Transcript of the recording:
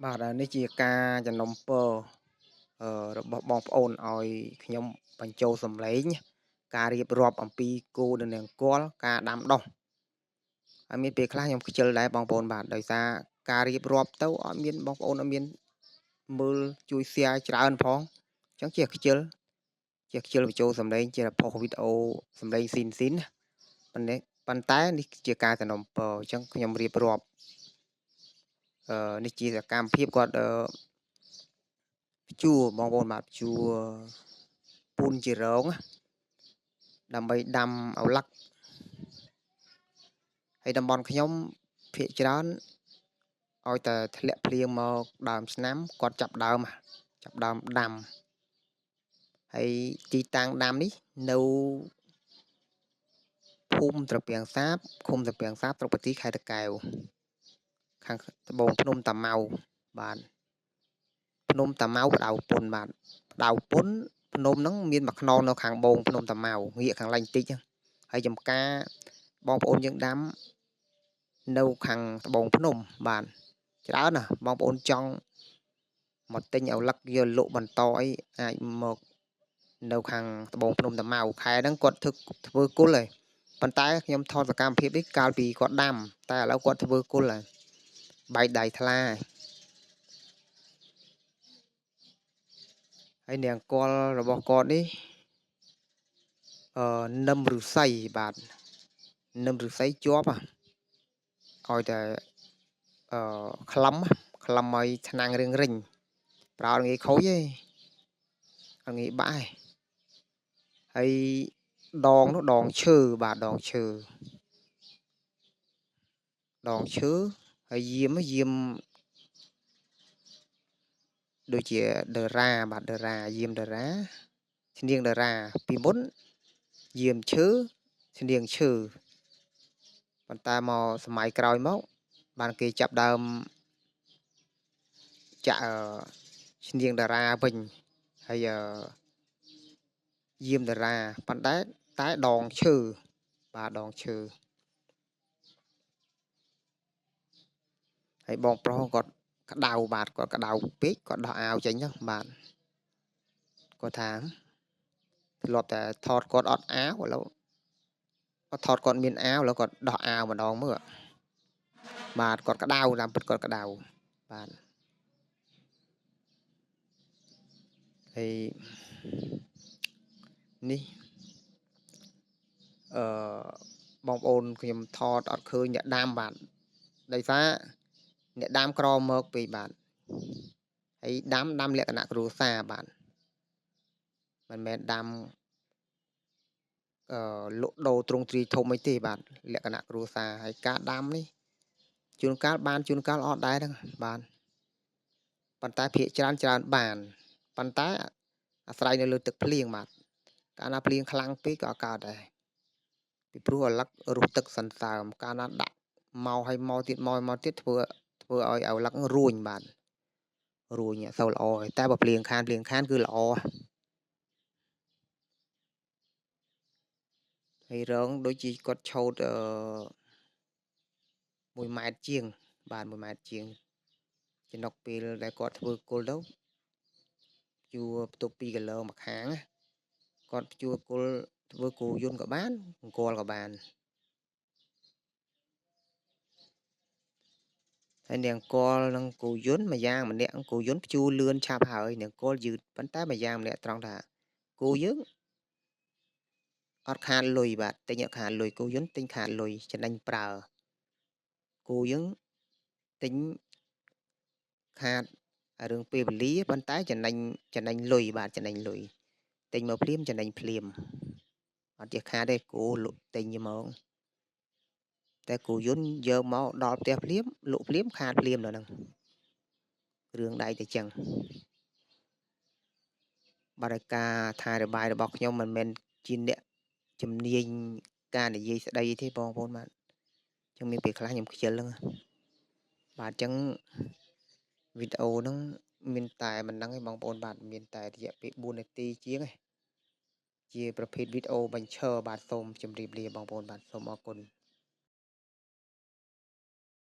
បាទនេះជាការចំណុំពររបស់បងប្អូនឲ្យខ្ញុំបញ្ចូលសម្លេងការរៀបរាប់អំពីគោនិងនង្គ័លការដាំដុះហើយមានពេលខ្លះខ្ញុំខ្ជិលដែរបងប្អូនបាទដោយសារការរៀបរាប់ទៅអត់មានបងប្អូនអត់មានមើលជួយ share ច្រើនផងអញ្ចឹងជាខ្ជិលបញ្ចូលសម្លេងជាផុសវីដេអូសម្លេងស៊ីនស៊ីនប៉ុន្តែនេះជាការសំណូមពរអញ្ចឹងខ្ញុំរៀបរាប់នេះជាសកម្មភាពគាត់ភ្ជួរបងប្អូនបាទភ្ជួរពូនជារងដើម្បីដាំឪឡឹកហើយតំបន់ខ្ញុំភាគច្រើនឲ្យតែធ្លាក់ភ្លៀងមកដើមឆ្នាំគាត់ចាប់ដើមដាំហើយទីតាំងដាំនេះនៅភូមិត្រពាំងសាបឃុំត្រពាំងសាបស្រុកប្រទីខេត្តតាកែវខាងត្បូងភ្នំតាម៉ៅបាទភ្នំតាម៉ៅផ្ដៅពុនបាទផ្ដៅពុនភ្នំហ្នឹងមានមួយខ្នងនៅខាងបងភ្នំតាម៉ៅងាកខាងឡើងតិចហើយចំការបងប្អូនយើងដាំនៅខាងត្បូងភ្នំបាទច្រើនណាស់បងប្អូនចង់មកទិញឪឡឹកយកលក់បន្តអីអាចមកនៅខាងត្បូងភ្នំតាម៉ៅខែហ្នឹងគាត់ធ្វើគុលហើយប៉ុន្តែខ្ញុំថតសកម្មភាពនេះកាលពីគាត់ដាំតែឥឡូវគាត់ធ្វើគុលហើយបែកដៃថ្លាហើយនាងកលរបស់គាត់នេះនឹមឫស្សីបាទនឹមឫស្សីជាប់ឲ្យតែក្លឹមឲ្យថ្នាំងរឿងរិញប្រើងាយខូចទេអត់ងាយបាក់ទេហើយដងនោះដងឈើបាទដងឈើហើយយាមដូចជាដឺរ៉ាបាទដឺរ៉ាយាមដឺរ៉ាឈ្នាងដឺរ៉ាពីមុនយាមឈើឈ្នាងឈើប៉ុន្តែមកសម័យក្រោយមកបានគេចាប់ដើមចាក់ឈ្នាងតារាវិញហើយយាមតារាប៉ុន្តែតែដងឈើបាទដងឈើហើយបងប្រុសគាត់ក្តៅបាទគាត់ក្តៅពេកគាត់ដោះអាវចេញទៅបាទគាត់ថាធ្លាប់តែថតគាត់អត់អាវឥឡូវគាត់ថតគាត់មានអាវឥឡូវគាត់ដោះអាវម្ដងមើលបាទគាត់ក្តៅតាមពិតគាត់ក្តៅបាទហើយនេះបងប្អូនខ្ញុំថតអត់ឃើញអ្នកដាំបាទដោយសារអ្នកដាំក្រមកពេកបាទហើយដាំលក្ខណៈគ្រួសារបាទមិនមែនដាំលក់ដូរទ្រង់ទ្រាយធំអីទេបាទលក្ខណៈគ្រួសារហើយការដាំនេះជួនកាលបានជួនកាលអត់ដែរហ្នឹងបាទប៉ុន្តែភាគច្រើនបានប៉ុន្តែអាស្រ័យនៅលើទឹកភ្លៀងបាទកាលណាភ្លៀងខ្លាំងពេកក៏អត់កើតដែរពីព្រោះឪឡឹករស់ទឹកសន្សើមកាលណាដាក់មកឲ្យមកទៀតមកទៀតធ្វើឲ្យឪឡឹករួញបាទរួញអត់សូវល្អតែបើភ្លៀងខានគឺល្អហើយរងដូចជាគាត់ឆូត1ម៉ែត្រជាងបាទ1ម៉ែត្រជាងចំណុកពេលដែលគាត់ធ្វើគល់ទៅជួផ្ទប់2គីឡូមួយខាងគាត់ភ្ជួរគល់ធ្វើគោយន្តក៏បានអង្គលក៏បានហើយនាងកលនិងគោយន្តម្យ៉ាងម្នាក់គោយន្តភ្ជួរលឿនឆាប់ហើយនាងកលយឺតប៉ុន្តែម្យ៉ាងម្នាក់ត្រង់ថាគោយើងអត់ខាតលុយបាទទិញអត់ខាតលុយគោយន្តទិញខាតលុយចំណេញប្រើគោយើងទិញខាតរឿងពេលវេលាប៉ុន្តែចំណេញលុយបាទចំណេញលុយទិញមកភ្លាមចំណេញភ្លាមអត់ជាខាតទេគោលក់ទិញហ្មងតែគោយន្តយកមកដល់ផ្ទះភ្លាមលក់ភ្លាមខាតភ្លាមដល់ហ្នឹងរឿងដៃតែចឹងបាទការថារបាយរបស់ខ្ញុំមិនមែនជាអ្នកជំនាញការនិយាយស្ដីទេបងប្អូនបាទចឹងមានពេលខ្លះខ្ញុំខ្ជិលហ្នឹងបាទចឹងវីដេអូហ្នឹងមានតែមិនដឹងទេបងប្អូនបាទមានតែរយៈពេល4នាទីជាងឯងជាប្រភេទវីដេអូបញ្ឈរបាទសូមជម្រាបលាបងប្អូនបាទសូមអរគុណ